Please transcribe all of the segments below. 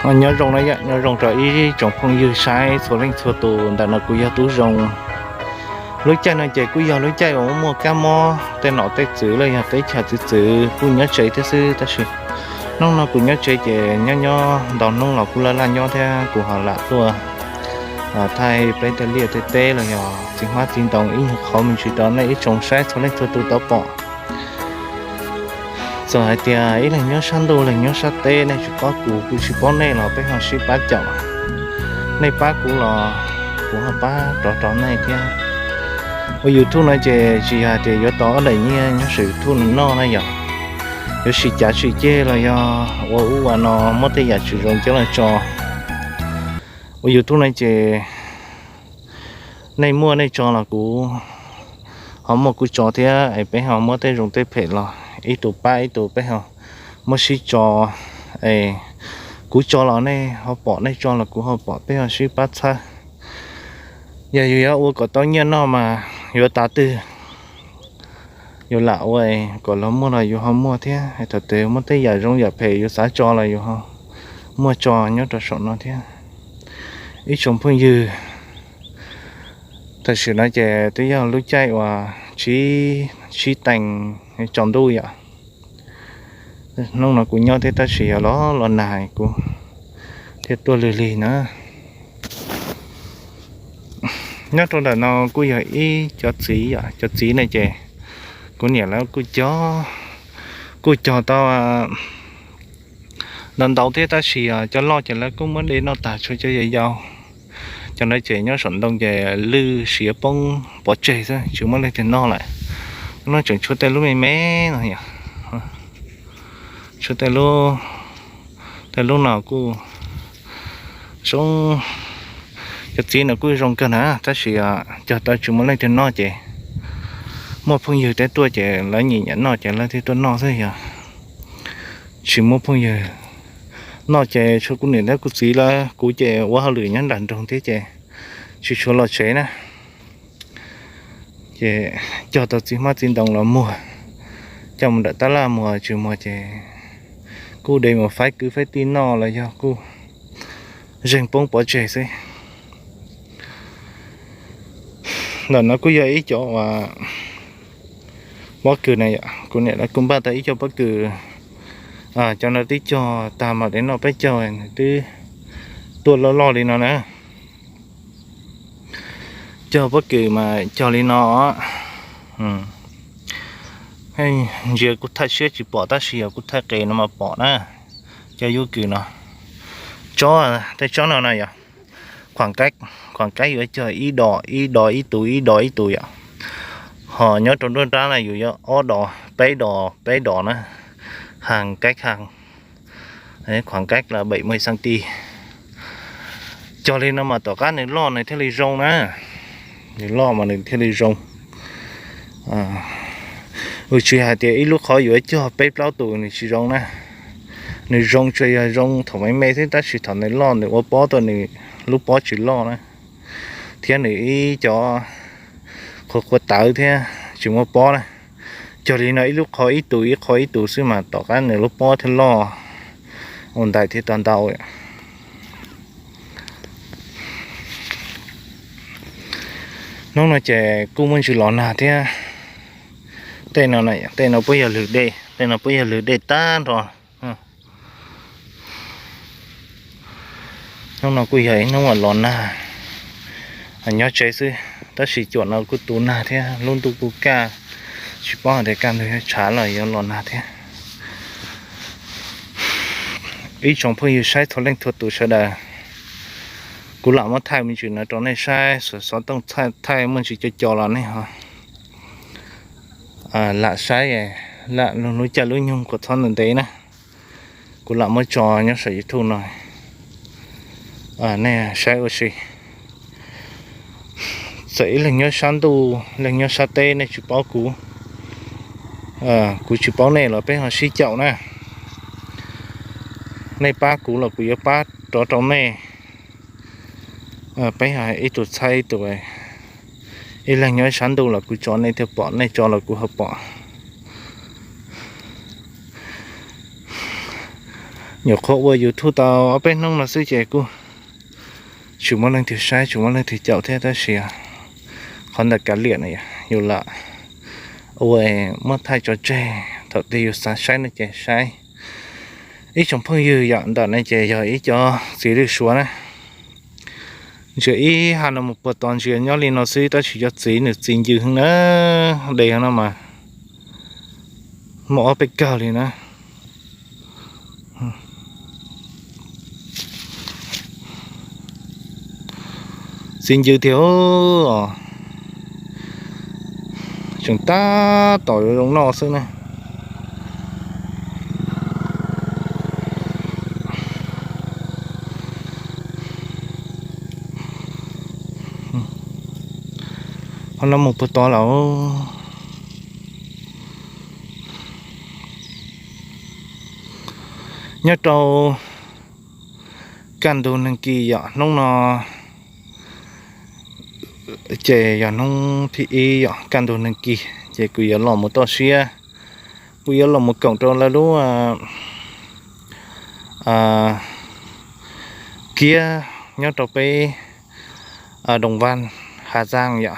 Nyob zoo na yom, nyob zoo rau ib tsoom phooj ywg saib txhua leej txhua tus. Ntawm no kuv yog Tub Zoo. Lub caij no ces kuj yog lub caij uas muaj kab mob tej nom tej txwv los yog teb chaws txwv txwv kuj nyob tsev thiab xwb, tab sis hnub no kuv nyob tsev ces nyob nyob ntau hnub los kuj laj laj nyob thiab kuv ho lam tuaj thaij peb tej liaj tej teb los yog txiv hmab txiv ntoo ib nyuag qhov me ntsis rau nej ib tsoom saib txhua leej txhua tus tau pom. Txawm hais tias ib leeg nyob sab ntuj leeg nyob sab teb nej tsis paub kuv kuv tsis paub nej los peb ho sib pab caum. Nej pab kuv los kuv ho pab rov rau nej thiab. Ua YouTube no ces tsis yog hais tias yuav tau ob daim nyiaj nyob saum YouTube no noj na yom. Yuav sim cav sim ceg los yog ua ub ua no muab tej yam tsis zoo coj los tso. Ua YouTube no ces nej muaj nej tso los kuv ho muaj kuv tso thiab es peb ho muab tej zoo tej phem los ib tug pab ib tug peb ho muab sib tso. Es kuv tso los nej ho pom, nej tso los kuv ho pom, peb ho sib pab txhawb. Yog yus yuav ua kom tau nyiaj noj mas yuav tav twg yus lam ua kom luag muaj los yus ho muaj thiab. Thaum twg muaj tej yam zoo yam phem yus xav tso los yus ho muaj tso nyob rau saum no thiab. Ib tsoom phooj ywg, tam sim no ces twb yog lub caij uas tsib, tsib teev tsaus ntuj yom. Hnub no kuv nyob thiab tab sis yog los los nag kuv thiaj tuaj lwg lig na. Nyob rau ntawm no kuj yog ib cov txiv yom, cov txiv ne ces kuv niam lawv kuj cog, kuj cog tau ntau ntau thiab tab sis cov loj ces lawv kuj muab de noj tag tshuav cov yau yau. Cov ntawd ces nyob saum ntoo ces lwj siav poob pov tseg xwb tsis muaj leej twg noj lawm. Lub no tseem tshuav tej lub me me no, tshuav tej lub, tej lub no kuj zoo, cov txiv no kuj zoo kawg na tab sis cog tau tsis muaj leej twg noj ces muaj phooj ywg tej tuaj ces lawv nyiam nyiam noj ces lawv thiaj tuaj noj xwb, yog tsis muaj phooj ywg noj ces tshuav kuv niam thiab kuv txiv lawv, kuv ces ua hauj lwm nyob nram nroog thiab ces tsis tshua los tsev na. Ces cog tau txiv hmab txiv ntoo los muag, coj mus nram tab laj muag tsis muag ces kuj de mus faib kwv faib tij noj los yog kuj zeeg poob pov tseg xwb. Ntawm no kuj yog ib cov pob kws na yom, kuv niam lawv kuj npaj tau ib co pob kws, cov no twb cog tag mam li noj, peb cog twb tuaj loj loj li no na. Cog pob kws mas cog li no, ntsia kuv thaij siab tsis pom tab sis yog kuv thaij qis no mas pom na. Cov pob kws no, tsob, tej tsob no na yog, khuam kaib, khuam kaib yuav cog ib dos ib dos ib tus ib dos ib tus yom. Ho nyob rau nruab nrab na yus yuav ob dos peb dos peb dos na, hàng cách hàng, khoảng cách là bảy mươi xăng ti. Cog li no mas tom qab nws loj nws thiaj li zoo na, nws loj mas nws thiaj li zoo. Tsis hais tias ib lub qhov yuav cog peb plaub tus nws tsis zoo na, nws zoo tsuas yog zoo thaum me me xwb tab sis thaum nws loj nws ua pob tuaj nws lub pob tsis loj na, thiab nws ib cov qhuav qhuav tawv thiab tsis muaj pob na. Cog li no ib lub qhov ib tus ib qhov ib tus xwb mas tom qab nws lub pob thiaj loj ua ntais thiab tau ntau. Hnub no ces kuj muaj ntsis los nag thiab. Tej no, tej no puab yog lwg dej, tej no puab yog lwg dej tag nrho. Hnub no kuj yog ib hnub uas los nag, nyob tsev xwb, tab sis cuam no kuj tu nag thiab lub ntuj kuj kaj, tsis paub hais tias kaj ntug yuav tshav los yuav los nag thiab. Ib tsoom phooj ywg saib txhua leej txhua tus sawv daws, kuv lam muab thaij me ntsis no rau nej saib, xov tooj thaij muaj ntsis co co los nej ho lam saib, lam lub caij lub nyoog kom txhob ntev ntev na. Kuv lam muab tso nyob saum YouTube no, nej saib ua si. Txawm ib leeg nyob sab ntuj leeg nyob sab teb nej tsis paub kuv, kuv tsis paub nej los peb ho sib caum na. Nej pab kuv los kuv yuav pab rov rau nej. Peb ho ib tug txhawb ib tug, ib leeg nyob sab ntuj los kuv tso nej thiaj pom, nej tso los kuv ho pom. Nyuam qhuav ua YouTube tau ob peb hnub no xwb ces kuj tsis muaj leej twg saib, tsis muaj leej twg caum thiab, tab sis qhov ntawm kav liam na yus lam ua muab thaij tso tseg, thaum twg yus xav saib no ces saib. Ib tsoom phooj ywg, yam ntawm no ces yog ib cov txiv lwj suav na. Ntsia ib hab no mus puag tod ntsia nyob li no xwb, tab sis cov txiv nws txi ncw heev na, de no mas muaj ob peb kawg li na. Txi ncw tiag os, tseem tab tom zoo noj xwb na. Ho no mus puag tod lawm. Nyob rau kaj ntug neeg kis yom, hnub no ces yog hnub thib ib yom, kaj ntug neeg kis ces kuv yuav los mus toj siab, kuv yuav los mus koom rau lawv lub kiab nyob rau peb Doo Vaj, Has Zaaj yom,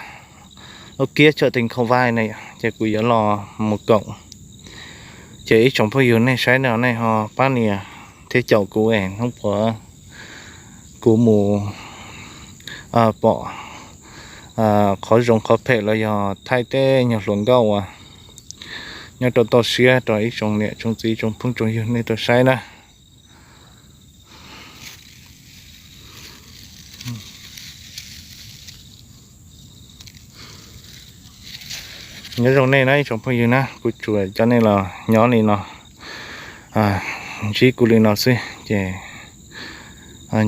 lub kiab Tsawm Tees Khau Vaij na yom, ces kuv yuav los mus koom. Ces ib tsoom phooj ywg nej saib no nej ho pab nias thiab caum kuv es hnub puav kuv mus pom qhov zoo qhov phem los yog thaij tej nyuag hluas nkauj uas nyob rau toj siab rau ib tsoom niam tsoom txiv tsoom phooj tsoom ywg nej tau saib na. Nyob zoo nej na ib tsoom phooj ywg na, kuv tsuas coj nej los nyob li no, ntsib kuv li no xwb ces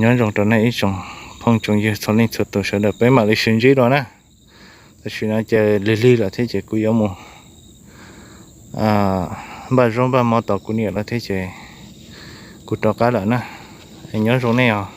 nyob zoo rau nej ib tsoom phooj tsoom ywg txhua leej txhua tus sawv daws, peb mam li sib ntsib dua na. Tam sim no ces lig lig lawm thiab ces kuv yuav mus npaj zaub npaj mov tos kuv niam lawm thiab ces kuv rov qab lawm na. Nyob zoo nej os.